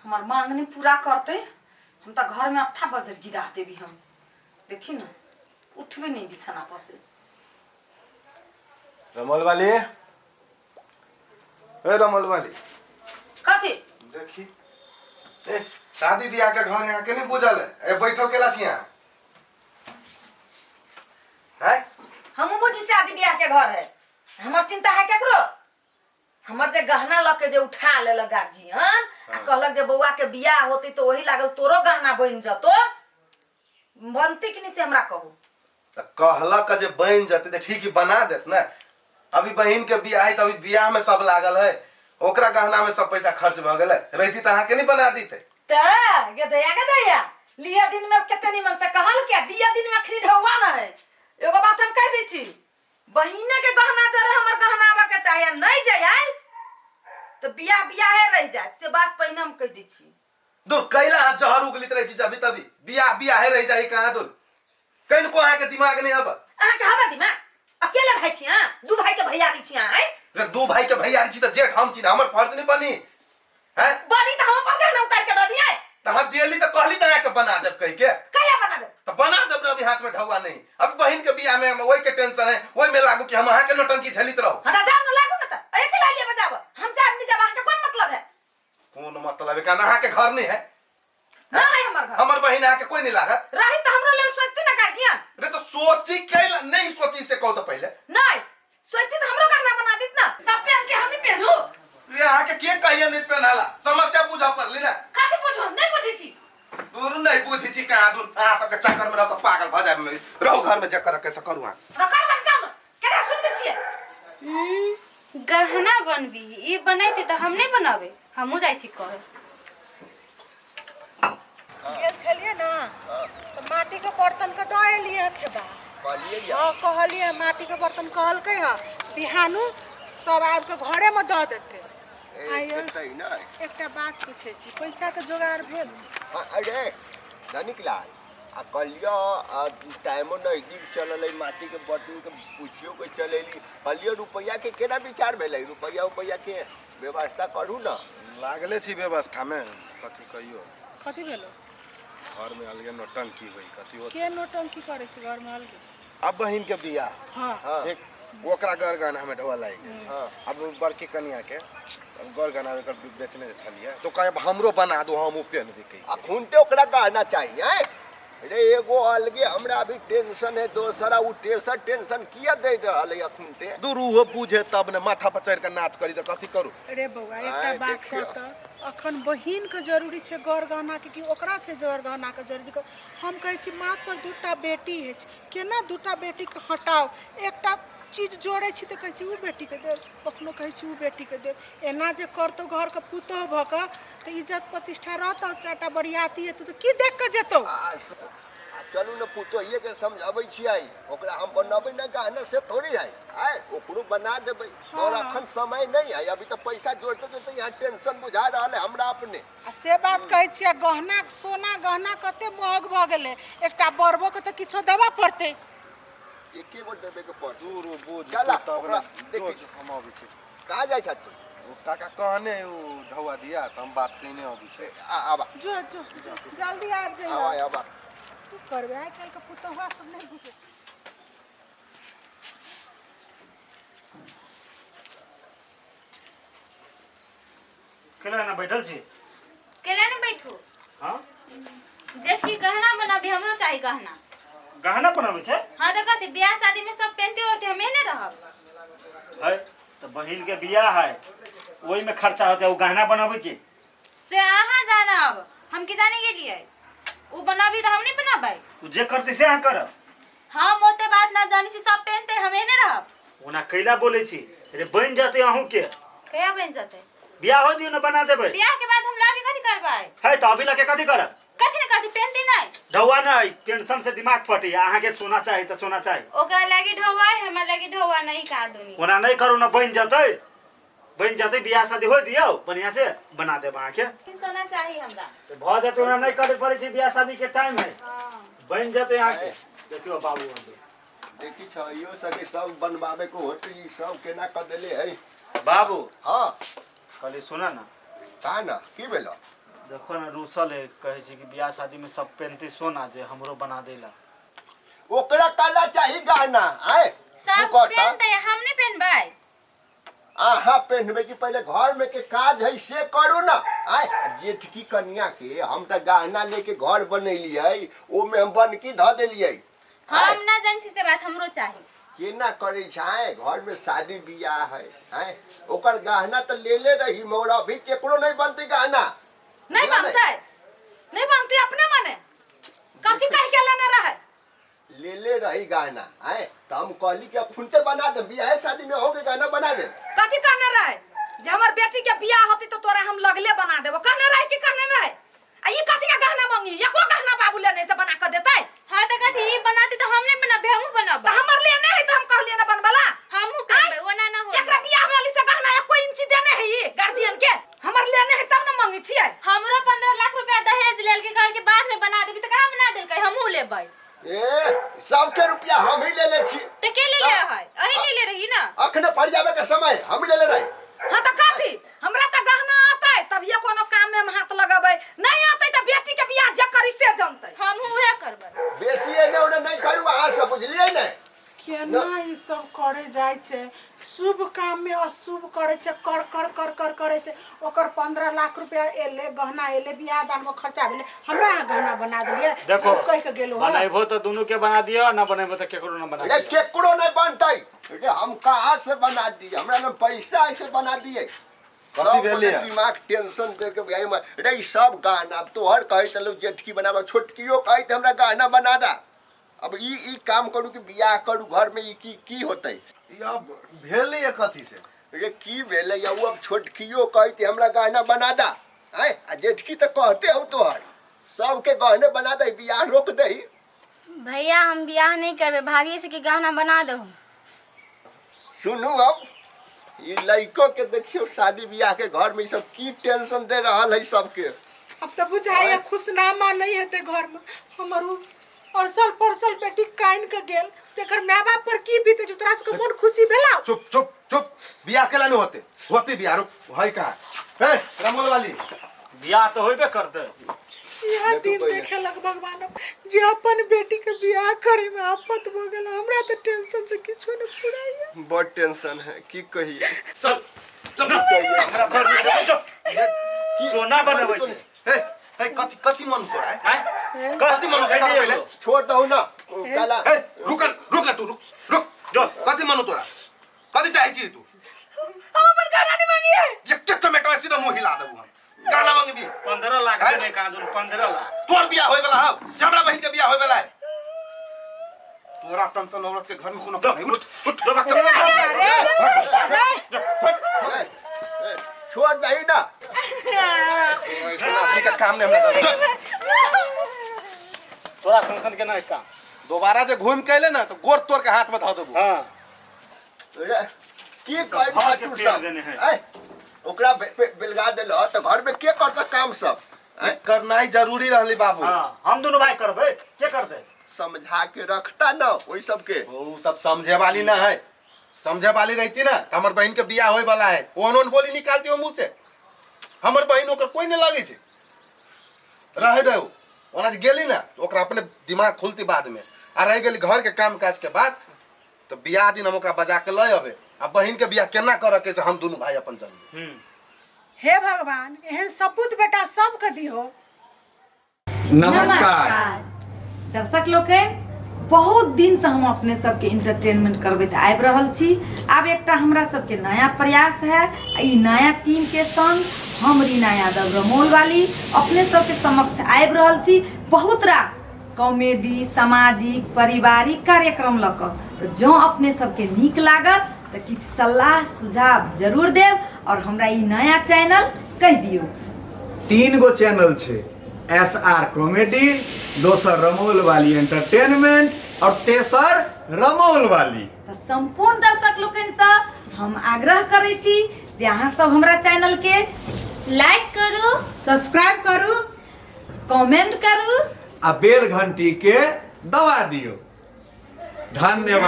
हमर मांगनी पूरा करते हम तो घर में अट्ठा बजर गिरा देबी हम। देखी ना उठबे नहीं बिछाना पर से। रमल वाली, ए रमल वाली। कथी? देखी ए शादी ब्याह के घर यहाँ के नहीं बुझल है, ए बैठल केला छी यहाँ है? हम बुझी शादी ब्याह के घर है, हमर चिंता है केकरो? हमर जे गहना लऽ के जे उठा लेलक गार्जियन आ कहलक जे बौआ के बियाह होते तो वही लागल तोरो गहना बनि जतो, बनते कि नहीं से हमरा कहू। त कहलक जे बनि जते त ठीक ही बना देत ना। अभी बहिन के बियाह है त अभी बियाह में सब लागल है, ओकरा गहना में सब पैसा खर्च भ गेलै, रहिती त अहाँ के नहीं बना दीते। त गदैया गदैया लिया दिन में कते निमन से कहल के दिया दिन में अखनी ढौआ न है। एगो बात हम कह दै छी, बहिने के गहना जरे हमर गहना आबऽ के चाही, आ नहीं जे आयल तो बियाह बियाहे रह जात, से बात पहिने हम कह दै छी। दूर कैला अहाँ जहर उगलित रहै छी जभी तभी, बियाह बियाहे रह जाई कहाँ दूर, कनिको अहाँ के दिमाग नहीं हब। अहाँ के हबे दिमाग? अकेले भाई छी अहाँ, दू भाई के भैयारी छी अहाँ, आँय? रे दू भाई के भैयारी छी त जेठ हम छी ना, हमर फर्ज नहीं बनी हैं? बनी त हम अपन गहना उतार के दऽ दियै। त हम देली त कहली त अहाँ के बना देब कहि के। कहिया बना देब? त बना देब ना, अभी हाथ में ढौआ नहीं, अभी बहिन के बियाह में हम वही के टेंशन है, वही में लागू कि हम अहाँ के नौटंकी झेलित रहो। हाँ त जाओ ना, लागू ना त अकेला लिए बजाब, हम जाब नहीं जाब, अहाँ के कोन मतलब है? कोन मतलब है? कारण अहाँ के घर नहीं है। ना है हमर घर। हमर बहिन अहाँ के कोई नहीं लागत। रही त हमरो लेल सोचती ना गार्जियन। रे तो सोची के नहीं सोची से कहू तो पहले। नहीं सोचती त हमरो गहना बना देत ना, सब पहन के हम नहीं पहनू। रे अहाँ के के कहिए नहीं पहनाला, समस्या बुझा पड़ली ना। कथी बुझू? हम नहीं बुझी छी। दूर नहीं बुझी छी कहाँ दूर, अहाँ सबके चक्कर में रहो तो पागल भ जाए, रहो घर में जकर कैसे करू अहाँ। रखल बन जाओ ना, केकरा सुनबे छियै? गहना बनबी ई बनैती त हम नहीं बनाबे, हमहूँ जाइ छी कहे। गेल छलियै ने तऽ माटिके बर्तनके दऽ एलियै हँ खेबा। कहलियै या? हँ कहलियै, माटिके बर्तन कहलकै हँ बिहानु सब आबिके घरेमे दऽ देतै। ए, आइयो। देतै नहि। एकटा बात पूछै छी, पैसाके जोगाड़ भेल? हँ, अरे धनिक लाल आ कहलियो आ टाइमो नजदीक चलल है, माटिके बर्तनके पुछियो के चलेली, कहलियो रुपैआ के केना विचार भेलै? रुपैआ उपैआ के व्यवस्था करू ने। लागले छी व्यवस्था में, कथी कहियो। कथी भेलो? घर में अलगे नौटंकी होई, कथी होत? के नौटंकी करै छै घर में अलगे? अब बहिन के बियाह। हाँ। हाँ। एक ओकरा गर गहना में ढोआ लागि गेल। हाँ। अब बड़की कनिया के अब गर गहना एकर बेचने जे छलियै तो कहे अब हमरो बना दो, हम पहनबे कहि। आ खूनते ओकरा गहना चाहिए हैं? रे एगो अलगे हमरा अभी टेंशन है, दोसरा उ तेसर टेंशन किया दे रहल है अखुनते? दूर उहो बुझे तब ने, माथा पर चढ़ के नाच करी त कथी करू? रे बौआ एकटा आँय, बात देखियौ। कह त, अखन बहिन के जरूरी छै गर गहना के कि ओकरा छै गर गहना के जरूरी? हम कहै छी माथ पर दूटा बेटी अछि, केना दूटा बेटी के हटाउ? एकटा चीज जोड़ै छी तऽ कहै छी ओ बेटीके देब, कखनो कहै छी ओ बेटीके देब। एना जे करतौ घरके पुतोहु भऽ कऽ तऽ इज्जत प्रतिष्ठा रहतौ? चारिटा बरियाती एतौ तऽ की देख कऽ जेतौ? आ चलू ने पुतोहिएके समझाबै छियै ओकरा, हम बनबै ने गहना से थोड़ी है, आय ओकरो बना देबै। और अखन समय नहीं है, अभी तो पैसा जोड़ते जोड़ते यहाँ टेंशन बुझा रहल है हमरा अपने। आ से बात कहै छियै, गहना सोना गहना कते महग भऽ गेलै, एकटा बड़बोके तऽ किछो देबऽ पड़तै। एके गो देबे के पड़त। दूर ओ बोझ चला, तब ओकरा ने देखी। जो हम अबै छी। कहाँ जाइ छथि तू? ओ काका कहने ओ ढौआ दिया तऽ हम बात कयने अबै छी। आबा। जो जो जो, जल्दी आबि जइहो। आबा आबा। की करबै, आइ काल्हिके पुतहुआ सब नहि बुझै। केला ना बैठल छी? केला ने बैठू। हाँ। जेठकी गहना बनाबी, हमरो चाही गहना। गहना बनाबै छै? हाँ तऽ कथी बियाह शादी में सब पहनते ओढ़ते हमे ने रहब। है तऽ बहिन के बियाह है, ओहि में खर्चा होतै, ओ गहना बनाबै छै। से अहाँ जानब, हम की जाने गेलियै। उ बनाबी तऽ हम नहीं बनाबै। ओ जे करतै से अहाँ करब। हम ओते बात ना जानी छी, सब पहनते हमे ने रहब। ओना कैला बोलै छी रे, बनि जेतै अहूँ के। कहिया बनि जेतै? बियाह हो दियौ ने, बना देबै। बियाह के बाद हम लाबी कथी करबै? है तऽ अभी लके कथी करब? कथी ने कथी पहनती नहीं। ढौआ नहीं, टेंशन से दिमाग फटी। अहाँ के सोना चाही तऽ सोना चाही। ओकरा लागी ढौआ है, हमरा लागी ढौआ नहीं का दुनी। ओना नहीं करू ना, बनि जेतै, बनि जेतै। बियाह शादी हो दियौ बढ़िया से बना देब अहाँ के। सोना चाही हमरा। तऽ भऽ जेतै, ओना नहीं करे पड़ै छै, बियाह शादी के टाइम है, हाँ। बनि जेतै अहाँ के। देखियौ बाबू हमरे। देखी छइयो सके सब बनवावे को होती, ई सब केना क देले है बाबू। हाँ। कहली सुना ना। का ना की भेलो? देखो ने रूसल है, कहै छै कि बियाह शादी में सब पहनते सोना, जे हमरो बना देला। ओकरा काला चाही गहना आय। सब तू कहता पहनते, हम नहीं पहनबै। अहाँ पहनबै कि पहले घर में के काज है से करू ना। आय जेठकी कन्या के हम तऽ गहना लेके घर बनेलियै, ओमे हम बनकी धऽ देलियै। हम ना जान छी से बात, हमरो चाही। केना करै छै, घर में शादी बियाह है आय, ओकर गहना तऽ लेले रही मगर अभी केकरो नहीं बनतै गहना। नहीं बनतै, नहीं बनतै अपने मने कथी कह के लेने रहे? लेले रही गहना आय, तो हम कहली कि खुनते बना दे, बियाह शादी में हो के गहना बना दे। कथी कहने रहे जे हमर बेटी के बियाह होती तो तोरा हम लगले बना देबो, कहने रहे कि कहने रहे? आ ई कथी के गहना मांगी? एकरो गहना बाबू लेने से बना के देतै। हां त कथी ई बनाती त हम नहीं बनाबे, हमहू बनाबे। त हमर लेने है त हम कहलिए ना बनबला, हमहू पहनबै, ओना ना हो। एकरा बियाह में अली से गहना एको इंची देने है ई गार्जियन के, हमर लेने है तब ना मांगी छियै। हमरो 15 लाख रुपया दहेज लेल के कहल के बाद में बना देबी, त कहां बना देलकै? हमहू लेबै। ए सबके रुपया हम ही ले ले छी। त के ले ले है? अही ले ले रही ना। अखने पड़ जावे के समय हम ही ले ले रही। हां त कथी हमरा त गहना आतै तभिए कोनो काम में हम हाथ लगबै, नहीं आतै त बेटी के बियाह जे करी से जानतै। हमहू उहे करबै। बेसी एने ओने नहीं करू अहाँ सब, बुझलियै ने? केना ई सब करे जाइ छै, शुभ काम में अशुभ करे छै, कर कर कर कर करे छै। ओकर 15 लाख रुपया एले, गहना एले, बियाह दान में खर्चा भेलै, हमरा अहाँ गहना बना देलियै। देखो कह के गेलो हँ। बनेबो तो दोनों के बना दियो, ना बनेबो तो केकरो ना बना अरे दियो। केकरो नहीं बनतै। अरे हम कहाँ से बना दिए, हमरा ना पैसा ऐसे बना दिए। कथी भेलै? दिमाग टेंशन दे के भाई। अरे ई सब गहना अब तोहर कहै चलो जेठकी बनाबा, छोटकियो कहै त हमरा गहना बना दा। अब ई ई काम करू कि बियाह करू, घर में ई की की होतै? ई अब भेलै है कथी से? अरे की भेलै या उ अब छोटकियो कहै हमरा गहना बना दा। आय आ जेठकी त कहते हो तोहर सबके गहने बना दे, बियाह रोक दे। भैया हम बियाह नहीं करबे, भाभी से के गहना बना दो। सुनू अब ई लड़को के देखियो शादी बियाह के घर में ई सब की टेंशन दे रहल है सबके। अब तो बुझाइए खुशनामा नहीं हेतै घर में। हमर उ अरसल परसल बेटी कान के गेल, तेकर माय बाप पर की बीते, जो तोरा सबके मन खुशी भेला? चुप चुप चुप, बियाह केला नहीं होते, होते बियाह रुक है कहाँ? ए रमोल वाली बियाह तो होबे करते। यह दिन देखे लग भगवान जे अपन बेटी के बियाह करे में आफत भ गेल। हमरा तो टेंशन से किछो न पुराइए, बड़ टेंशन है की कहिए। चल चल हमरा घर में चल, सोना बनबै छै। ए ए कथी कथी मन तोरा है? कथी मन से कर पहले? छोड़ दहु ना काला। ए रुक रुक ना तू, रुक रुक जो। कथी मन तोरा, कथी चाहे छी तू? हम अपन गहना नहीं मांगी है। ये के टमेटो सीधा मुंह हिला देबू हम। गहना मांगबी 15 लाख देने कादुन 15 लाख। तोर बियाह होय वाला हौ, हमरा बहिन के बियाह होय वाला है। तोरा सन सन औरत के घर में कोनो नहीं। उठ उठ छोड़ दही ना। ऐसा आदमी का काम नहीं हमरा। तोरा सन के नहीं काम। दोबारा जे घूम के अइले ना तो गोड़ तोड़ के हाथ में धऽ देबू। हां की कहै तू सब? ओकरा बेलगा देल त घर में के करता काम सब? करनाइ जरूरी रहली बाबू। हां हम दोनों भाई करबै, के करतै? समझा के रखता ना ओइ सब के। ओ सब समझे वाली ना है, समझे वाली रहती ना त हमर बहिन के बियाह होय वाला है, ओन ओन बोली निकालती हो मुंह से। हमर बहिन ओकर कोई नहीं लगे छै, रहे दे। ओना जे गेली ना तो ओकरा अपने दिमाग खुलती बाद में। आ रह गेली घर के काम काज के बाद तो बियाह दिन हम ओकरा बजा के लय अबे, आ बहिन के बियाह केना करऽ के से हम दुनू भाई अपन जानबे। हे भगवान, एहन सपूत बेटा सबके दिहो। नमस्कार दर्शक लोकनि, बहुत दिन से हम अपने सबके इंटरटेनमेंट करबैत आबि रहल छी। आब एकटा हमरा सबके नया प्रयास है। ई नया टीम के संग हम रीना यादव रमोल वाली अपने सबके समक्ष आबि रहल छी बहुत रास कॉमेडी, सामाजिक, पारिवारिक कार्यक्रम लऽ कऽ। तऽ जँ अपने सबके नीक लागत तऽ किछु सलाह सुझाव जरूर देब और हमरा ई नया चैनल कहि दियौ। 3 गो चैनल छै, एस आर कॉमेडी, दोसर रमौल वाली एंटरटेनमेंट और तेसर रमौल वाली। तऽ सम्पूर्ण दर्शक लोकनिसँ हम आग्रह करै छी जे अहाँ सब हमरा चैनल के लाइक करू, सब्सक्राइब करू, कमेंट करू आ बेल घंटी के दबा दियौ। धन्यवाद।